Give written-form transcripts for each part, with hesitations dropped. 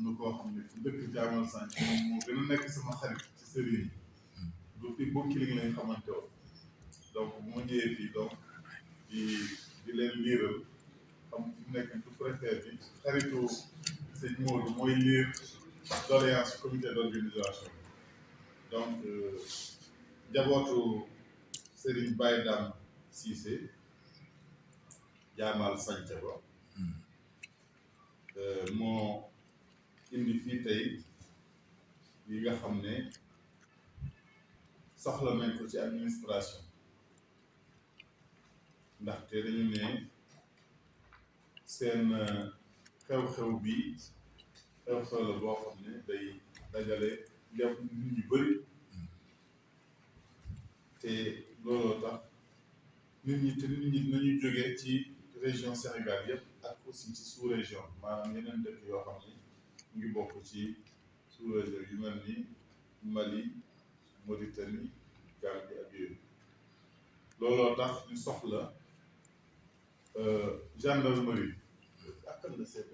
am na koo xam ne ku dëkk jaamal sànq moom moo gën a nekk sama xarit ci sëriñ du fi bokki li lañ xamante woon donc bu ma ñëwee fii donc di leen liiral xam fi mu nekk tout préfet bi xaritu sëñ Modou mooy lire doléance comité d'organisation donc njabootu Serigne Baye Dame Cissé jaamal sànca ba moo indi fii tey yi nga xam ne soxla nañ ko ci administration ndaxte dañu ne seen xew-xew bi xew-xew la boo xam ne day dajale nit ñu bëri te looloo tax nit ñi nañu jógee ci région Sénégal yëpp ak aussi ci sous-région maanaam yeneen dëkk yoo xam ne mu ngi bokk ci sous-région yu mel ni Mali Mauritanie Gambie ak yooyu looloo tax ñu soxla gendarmerie akal la seet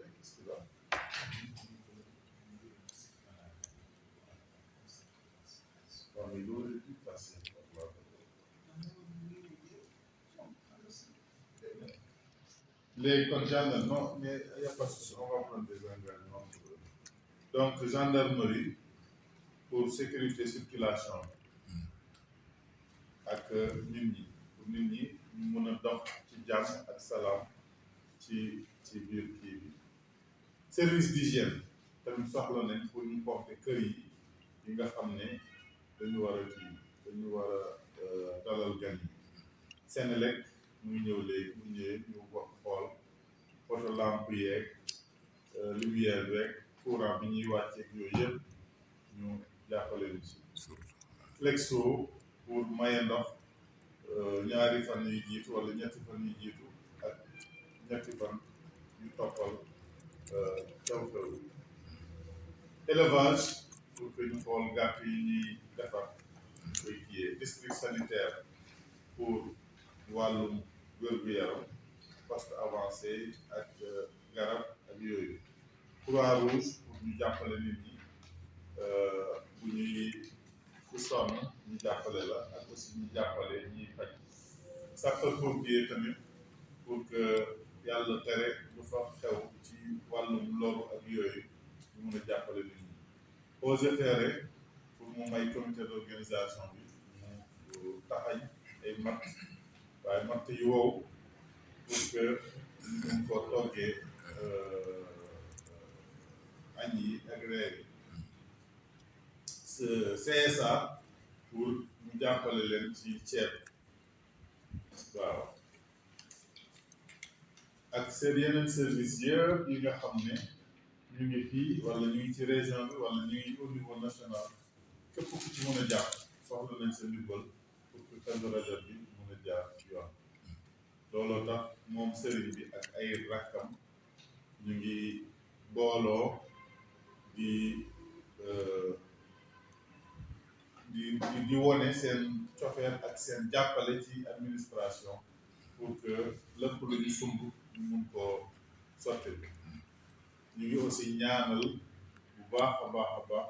mais loolu est plus facile. Les gendarmes, non, mais il n'y a pas de souci, on va prendre des engagements. Donc, gendarmerie pour sécurité circulation ak nit ñi pour nit ñi ñu mën a dox ci jàmm ak salaam ci biir kii bi service d'hygiène tamit soxla nañ pour ñu porter kër yi nga xam ne dañu war a dalal gan yi Senelec muy ñëw léegi mu ñëwee ñu wax xool poto lampe yeeg lumière beeg courant bi ñuy wàcceeg yooyu yëpp ñu jàppale ñu si Flexo pour maye ndox ñaari fan yu jiitu wala ñetti fan yu jiitu ak ñetti fan yu toppal xew-xew élevage pour que ñu xool gàtt yi ñuy defar koy kiyee district sanitaire pour wàllum wér-gu-yaram poste avancé ak garab ak yooyu Croix-Rouge pour ñu jàppale nit ñi bu ñuy ku sonn ñu jàppale la ak aussi ñu jàppale ñiy faj sapeur-pompier tamit pour que yàlla tere lu fa xew ci wàllum loru ak yooyu ñu mun a jàppale nit ñi Eaux et Forêts pour mu may comité d'organisation bi mu taxañ ay matt waaye matt yu wow pour que ñu mun koo toggee añ yi ak reer yi CSA pour mu jàppale leen ci ceeb waaw ak seen yeneen service yëpp yi nga xam ne ñu ngi fii wala ñu ngi ci région bi wala ñu ngi au niveau national képp ku ci mën a jàpp soxla nañ sa ndimbal pour que Kazu Rajab bi mën a jaar yoon looloo tax moom sëriñ bi ak ay rakkam ñu ngi booloo di wone seen cofeel ak seen jàppale ci administration pour que lépp lu ñu sumb ñu mun koo sotti ñu ngi aussi ñaanal bu baax a baax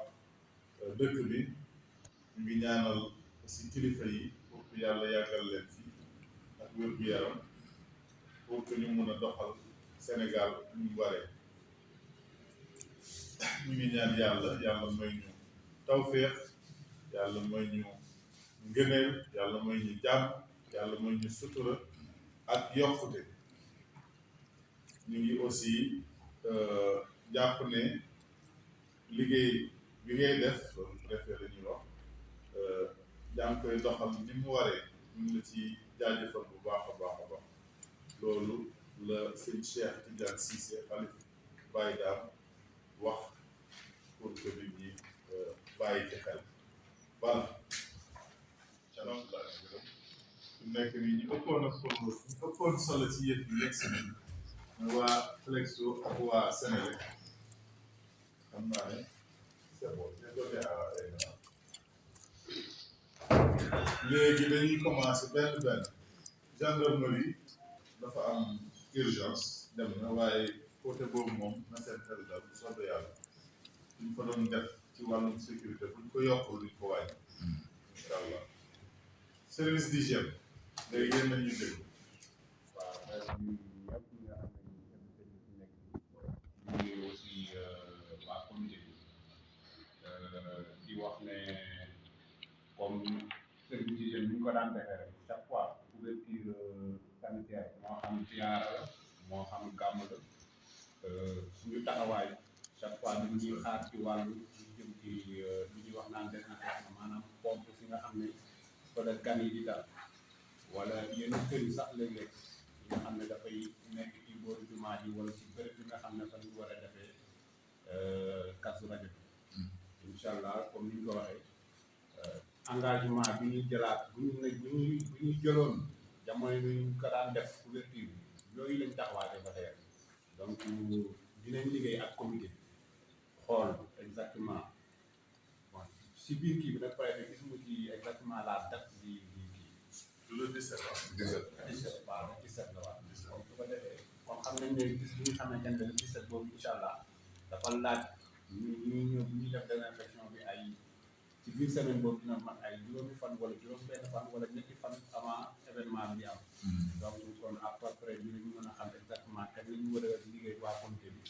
dëkk bi ñu ngi ñaanal aussi kilifa yi pour que yàlla yàggal leen fii ak wér-gu-yaram pour que ñu mun a doxal Sénégal ñu waree ñu ngi ñaan yàlla may ñu tawféex yàlla may ñu ngëneel yàlla may ñu jàmm yàlla may ñu sutura ak yokkute ñu ngi aussi jàpp ne liggéey bi ngay def loolu préfet la ñuy wax yaa ngi koy doxal ni mu waree ñu ngi la ci jaajëfal bu baax a baax loolu la sëñ Cheikh Tidiane Cissé xalif Baye Dame wax pour que nit ñi bàyyi ci xel voilà donc su nekk nii ñu ëppoon solo ci yëf yi yegg si nañu waa Flexo ak waa Senelec xam naa ne c'est bon léegi dañuy commencer benn gendarmerie dafa am urgence dem na waaye côté boobu moom na seen xel daal bu soobee yàlla ñu fa doon def ci wàllum sécurité buñ ko yokkul duñ ko wàññi incha allah service d'hygiène léegi yéen nañu déglu. waaw ñëpp ñi nga xam ne ñëpp service yi nekk ñu ngi aussi waa comité bi di wax ne comme service d'hygiène ni ñu ko daan defee rek chaque fois couverture sanitaire moo xam ziyaara la moo xam gàmm la suñu taxawaay chaque fois ñu ñuy xaar ci wàllu ñu jëm ci li ñuy wax naan désinfection maanaam pompe fi nga xam ne peut-être gan yi di dal wala yenn kër yi sax léeg-léeg yi nga xam ne dafay nekk ci booru jumaa ji wala ci béréb bi nga xam ne fa ñu war a defee Kazu Rajab incha allah comme ni ñu ko waxee engagement bi ñuy jëlaat bu ñuy jëloon jamono yi ñu ko daan def couverture bi yooyu lañ taxawaatee ba tey donc dinañ liggéey ak comité bi xool exactement bon si biir kii bi nag peut-être gisuma ci exactement la date di kii le 17 waaw 17 waaw 17 la waaw donc su ko defee kon xam nañ ne gis bi nga xamante ne le 17 boobu incha allah dafa laaj ñu ñëw bu ñuy def désinfection bi ay ci biir semaine boobu dina mat ay juróomi fan wala juróom-benn fan wala ñetti fan avant événement bi am. donc kon à peu près dinañ mën a xam exactement kañ la ñu war a liggéey waa comité bi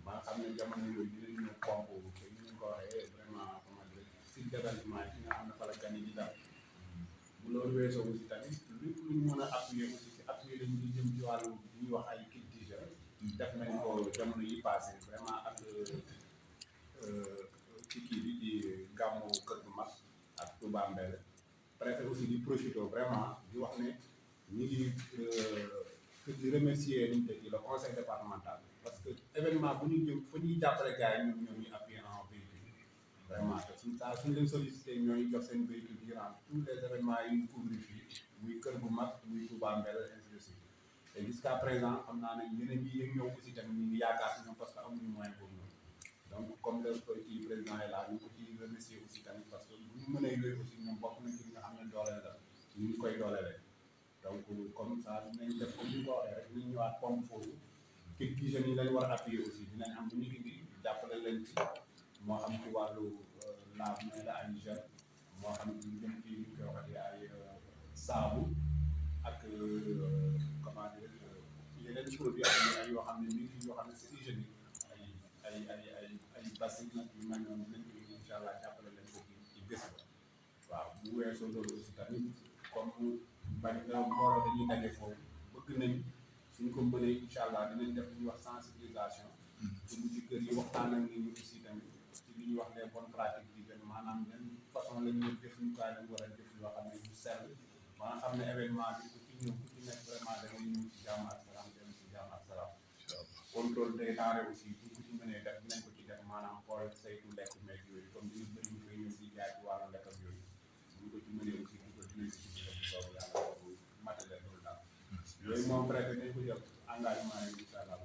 ba nga xam ne jamono yooyu dinañ ñëw pompe te ni ñu ko waxee vraiment comment dire site d'hébergement yi nga xam ne fa la gan yi di dal bu loolu weesoo aussi tamit lépp lu ñu mën a appuyer aussi ci appuyer lañu di jëm ci wàllu li ñuy wax ay kit d'hygiène def nañ ko jamono yi passé vraiment ak ci kii bi di gàmmu Kër gu mag ak Touba Mbelle préfet aussi di profité vraiment di wax ne ñu ngi di remercier ñu tey le conseil départemental parce que événement bu ñu jëm fa ñuy jàppale gars yi ñoom ñoo ñuy appuyer en véhicule vraiment te suñ saa suñ leen sollicité ñooñu jox seen véhicule durant tous les événements yi ñu couvrir fii muy Kër gu mag muy Touba Mbelle ainsi de suite te jusqu'à présent xam naa ne yeneen yi yëg ñëw aussi tamit ñu ngi yaakaar si ñoom parce que amuñu moyen boobu noonu donc comme le kii président est là ñu ko ci remercier aussi tamit parce que bu ñu mënee yooyu aussi ñoom bokk na ci nga xam ne dooleel la ñu ngi koy doolelee donc comme ça dinañ def comme ni ko waxee rek ñu ñëwaat pompe foofu kit gi jeunes yi lañ war a appuyer aussi dinañ am lu ñu indi jàppale leen ci moo xam ci wàllu laab may la ay gel moo xam ci jëm ci ñu koy waxatee ay saabu ak comment dire yeneen produits ay yoo xam ne ñu ngi yoo xam ne c'est hygiénique ay bassines nag yu mel noonu dinañ ko incha allah jàppale leen ko ci bés ba waaw bu weesoo loolu aussi tamit comme bañ na mbooloo dañuy daje foofu bëgg nañ suñ ko mënee incha allah dinañ def lu ñuy wax sensibilisation. dugg ci kër yi waxtaan ak nit ñi aussi tamit ci li ñuy wax les bonnes pratiques di gën maanaam yan façon la ñuy def ñu kaay lañ war a def yoo xam ne du sell ba nga xam ne événement bi ku ci ñëw ku ci nekk vraiment da ngay ñëw ci jàmm ak salaam dem ci jàmm ak salaam. contrôle des denrées aussi bu ko ci mënee def dinañ ko ci def maanaam xool saytu lekk meeg yooyu comme dina bëri ñu koy ñëw di jaay ci wàllu lekk ak yooyu bu ko ci mënee aussi bu ko dinañ ko ci def soobu yàlla matériel loolu daal yooyu moom préfet nañ ko jël engagement yi incha allah